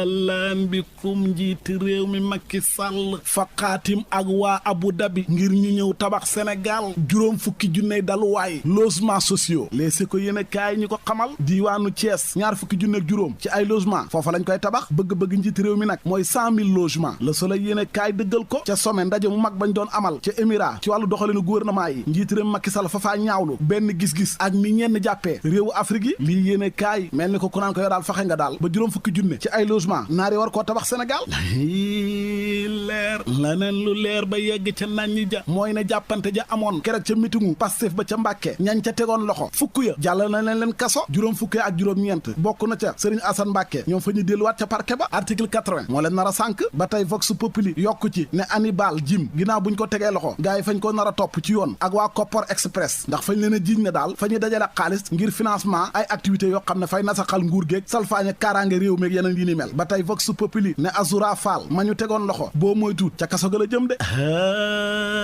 lan bi kum njiiti réew mi Macky Sall fa xaatim ak waa Abu Dhabi ngir ñu ñëw tabax Sénégal juróom fukki junney daluwaay logements sociaux léegi ko yéen a kaay ñi ko xamal diiwaanu Thiès ñaar fukki junne ak juróom ci ay logement foofa lañ koy tabax bëgg-bëgg njiiti réew mi nag mooy 100 000 logements Le Soleil yéen a kaay dëggal ko ca sommet ndaje mu mag bañ doon amal ca Émirats ci wàllu doxalinu gouvernement yi njiiti réew mi Macky Sall fa faa ñaawlu benn gis-gis ak ni ñenn jàppee réewu Afrique yi lii yéen a kaay mel ni ko ku naan ko yow daal faxe nga daal ba juróom fukki junne ci ay logement naari war koo tabax Sénégal leer laneen lu leer ba yegg ca nañ ja mooy ne jàppante ja amoon keroog ca mitingu Pastef ba ca Mbàkke ñañ ca tegoon loxo fukk ya jàll na leen kaso juróom fukk ak juróom-ñeent bokk na ca Serigne Assane Mbàkke ñoom fa ñu delluwaat ca parquet ba article 80 moo leen nar a sànk ba tey Vox Populi yokku ci ne Hannibal Jim ginnaaw buñ ko tegee loxo gars yi fañ ko nar a topp ci yoon ak waa Kopor Express ndax fañ leen a jiiñ ne daal fa ñuy dajale xaalis ngir financement ay activités yoo xam ne fay nasaxal nguur geeg salfaañe kaaraange réew meeg yeneen yi ni mel ba tey Vox Populi ne Azoura Fall ma ñu tegoon loxo boo mooy tuut ca kaso ga la jëm de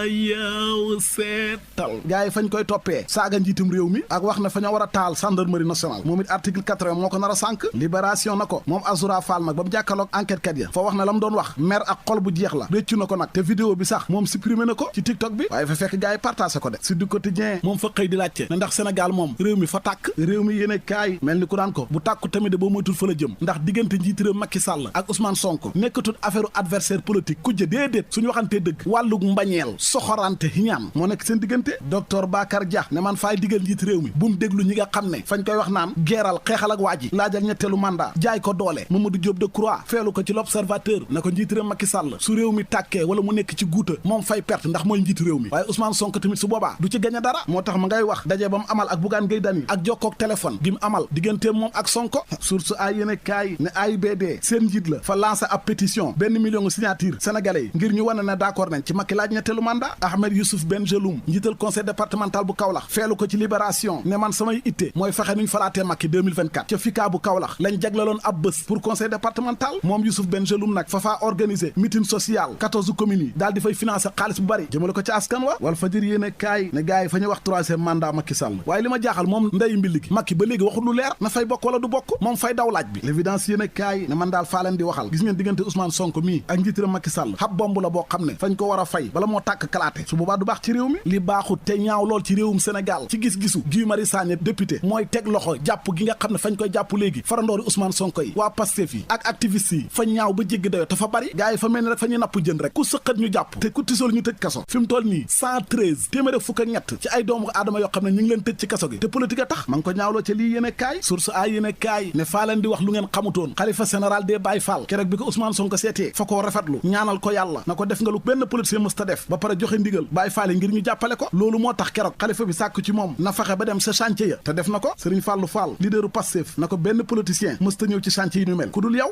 yow seetal gars yi fañ koy toppee saaga njiitum réew mi ak wax ne fa ñoo war a taal gendarmerie nationale moom it article 80 moo ko nar a sànk libération na ko moom Azoura Fall nag ba mu jàkkaloog enquête kat ya fa wax ne la mu doon wax mer ak xol bu jeex la réccu na ko nag te vidéo bi sax moom supprimé na ko ci TikTok bi waaye fa fekk gars yi partagé ko de Sud Quotidien moom fa xëy di laajte ne ndax Sénégal moom réew mi fa tàkk réew mi yéene kaay mel ni ku daan ko bu tàkku tamit de boo moytul fa la jëm ndax diggante njiit réew Macky Sall ak Ousmane Sonko nekkatul affaire adversaire politique kujje déedéet suñu waxantee dëgg wàllug mbañeel soxorante ñaan moo nekk seen diggante docteur Bakar Dia ne man faay digal njiit réew mi bu mu déglu ñi nga xam ne fañ koy wax naan geeral xeexal ak waa ji laajal ñetteelu mandat jaay ko doole Mamadou Diop Decroix feelu ko ci l'Observateur ne ko njiit réew Macky Sall su réew mi tàkkee wala mu nekk ci guuta moom fay perte ndax mooy njiit réew mi waaye Ousmane Sonko tamit su boobaa du ci gañe dara moo tax ma ngay wax daje ba mu amal ak Bougane Gueye Dany ak jokkook téléphone gi mu amal digganteem moom ak Sonko source ay yéene kaay ne AIBD seen njiit la fa lancé ab pétition 1 million signature sénégalais yi ngir ñu wane ne d'accord nañ ci Macky laaj ñetteelu mandat Ahmed Youssouf Bengeloum njiital conseil départemental bu Kaolack feelu ko ci Libération ne man samay itte mooy fexe nuñ falaatee Macky 2024 ca FICA bu Kaolack lañ jaglaloon ab bés pour conseil départemental moom Youssouf Bengeloum nag fa faa organiser meeting social 14 communes yi daal di fay financer xaalis bu bari jëmale ko ci askan wa wal fajër yéene kaay ne gars yi fa ñu wax 3e mandat Macky Sall waaye li ma jaaxal moom ndey mbilli gi Macky ba léegi waxul lu leer na fay bokk wala du bokk moom fay daw laaj bi l'évidence yéene kaay ne man daal faa leen di waxal gis ngeen diggante Ousmane Sonko mii ak njiitiram Macky Sall xab bomb la boo xam ne fañ ko war a fay bala moo tàkk kalaate su boobaa du baax ci réew mi li baaxut te ñaaw lool ci réewum Sénégal ci gis-gisu Guy Marius Sagna député mooy teg loxo jàpp gi nga xam ne fañ koy jàpp léegi farandoori Ousmane Sonko yi waa Pastef yi ak activiste yi fa ñaaw ba jéggi dayo te fa bari gars yi fa mel ni rek fa ñuy napp jën rek ku sëqat ñu jàpp te ku tisool ñu tëj kaso fi mu toll nii 113 téeméer fukk ak ñett ci ay doomu aadama yoo xam ne ñu ngi leen tëj ci kaso gi te politique a tax ma ngi ko ñaawloo ca lii yéene kaay source a yéene kaay ne faa leen di wax lu ngeen xamutoon xalifa général des Baye Fall keroog bi ko Ousmane Sonko seetee fa koo rafetlu ñaanal ko yàlla na ko def nga lu benn politicien mës ta def ba pare joxe ndigal Baye Fall ngir ñu jàppale ko loolu moo tax keroog xalifa bi sàkku ci moom na fexe ba dem sa chantier ya te def na ko Serigne Fallou Fall leaderu Pastef na ko benn politicien mës ta ñëw ci chantier yi ñu mel ku dul yow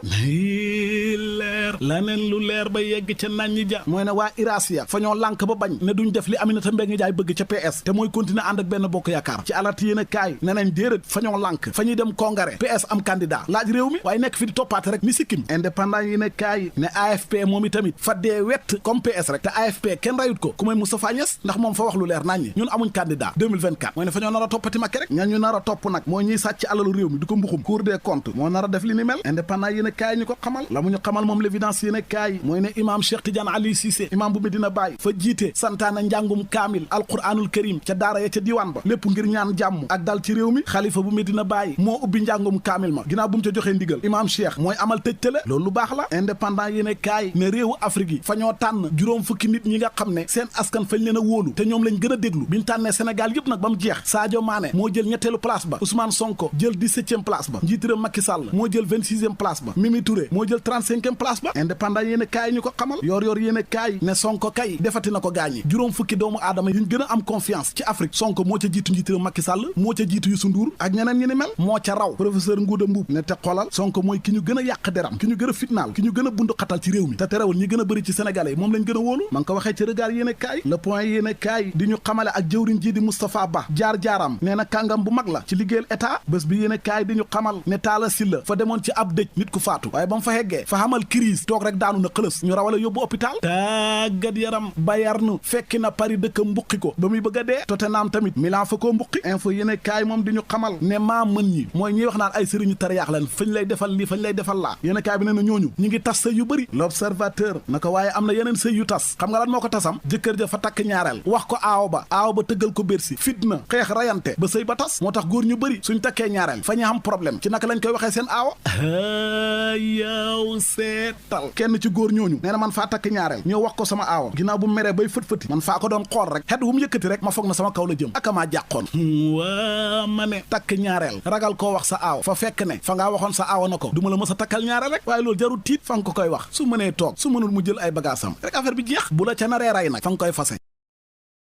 leer laneen lu leer ba yegg ca nañ ja mooy ne waa Irasia fa ñoo lànk ba bañ ne duñ def li Aminata Mbengue Ndiaye bëgg ca PS te mooy continuer ànd ak benn bokk yaakaar ci alerte yéen a kaay ne nañ déedéet fa ñoo lànk fa ñuy dem congrès PS am candidat laaj réew mi waaye nekk fi di toppaate rek ni sikkim indépendant yéen a kaay ne AFP moom i tamit fa dee wett comme PS rek te AFP kenn rayut ko ku may Moustapha Niasse ndax moom fa wax lu leer nañ ñun amuñ candidat 2024 mooy ne fa ñoo nar a toppati Macky rek ñan ñu nar a topp nag mooy ñuy sàcc alalu réew mi di ko mbuxum Cour des comptes moo nar a def li ni mel indépendant yéen a kaay ñu ko xamal la mu ñu xamal moom l'évidence yéen a kaay mooy ne imam Cheikh Tidiane Ali Cissé imam bu Medina Baye fa jiite santaana njàngum kaamil alquranul karim ca daara ya ca diiwaan ba lépp ngir ñaan jàmm ak dal ci réew mi xalifa bu Medina Baye moo ubbi njàngum kaamil ma ginnaaw bu mu ca joxee ndigal imam Cheikh mooy amal tëjtale loolu lu baax la indépendant yéen a kaay ne réewu Afrique yi fa ñoo tànn juróom fukki nit ñi nga xam ne seen askan fañ leen a wóolu te ñoom lañ gën a déglu biñ tànnee Sénégal yëpp nag ba mu jeex Sadio Mané moo jël ñetteelu place ba Ousmane Sonko jël 17e place ba njiitiram Macky Sall moo jël 26e place ba Mimi Touré moo jël 35e place ba indépendant yéen a kaay ñu ko xamal yor yéen a kaay ne Sonko kay defati na ko gaañi juróom fukki doomu aadama yiñ gën a am confiance ci Afrique Sonko moo ca jiitu njiitiram Macky Sall moo ca jiitu Youssou Ndour ak ñeneen ñi ni mel moo ca raw professeur Ngouda Mboup ne te xoolal Sonko mooy ki ñu gën a yàq deram ki ñu gën a fitnaal ki ñu gën a bundu xatal ci réew mi te terewul ñi gën a bëri ci sénégalais yi moom lañ gën a wóolu ma ngi ko waxee ci regard yéen kaay le point yéen kaay di ñu xamale ak jëwriñ ji di Moustapha Ba jaar-jaaram nee na kàngam bu mag la ci liggéeyal état bés bi yéen kaay di ñu xamal ne Talla Sylla fa demoon ci ab dëj nit ku faatu waaye ba mu fa heggee fa xamal crise toog rek daanu na xëlës ñu rawale yóbbu hôpital tàggat yaram Bayern fekki na Paris dëkk mbuqi ko ba muy bëgg a dee Tottenham tamit Milan fa koo mbuqi info yéen kaay moom di ñu xamal ne maa mën ñi mooy ñiy wax naan ay sëriñu tariyaax lan fañ lay defal lii fañ lay defal laa yéen kaay bi nee na ñooñu ñi ngi tas sëy yu bëri l'observateur na ko waaye am na yeneen sëy yu tas xam nga lan moo ko tasam jëkkër ja fa takk ñaareel wax ko aaw ba tëggal ko Bercy fitna xeex rayante ba sëy ba tas moo tax góor ñu bëri suñ takkee ñaareel fa ñu am problème ci naka lañ koy waxee seen aawa yow seetal kenn ci góor ñooñu nee na man faa takk ñaareel ñëw wax ko sama aawa ginnaaw bu meree bay fët-fëti man faa ko doon xool rek xet wu mu yëkkati rek ma foog na sama kaw la jëm akamaa jàqoon waa ma ne takk ñaareel ragal koo wax sa aaw fa fekk ne fa ngaa waxoon sa aawa na ko du ma la mës a takkal ñaareel rek waaye loolu jarul tiit fa nga ko koy wax su mënee toog su mënul mu jël ay bagaasam rek affaire bi jeex bu la ca naree ray nag fa nga koy fase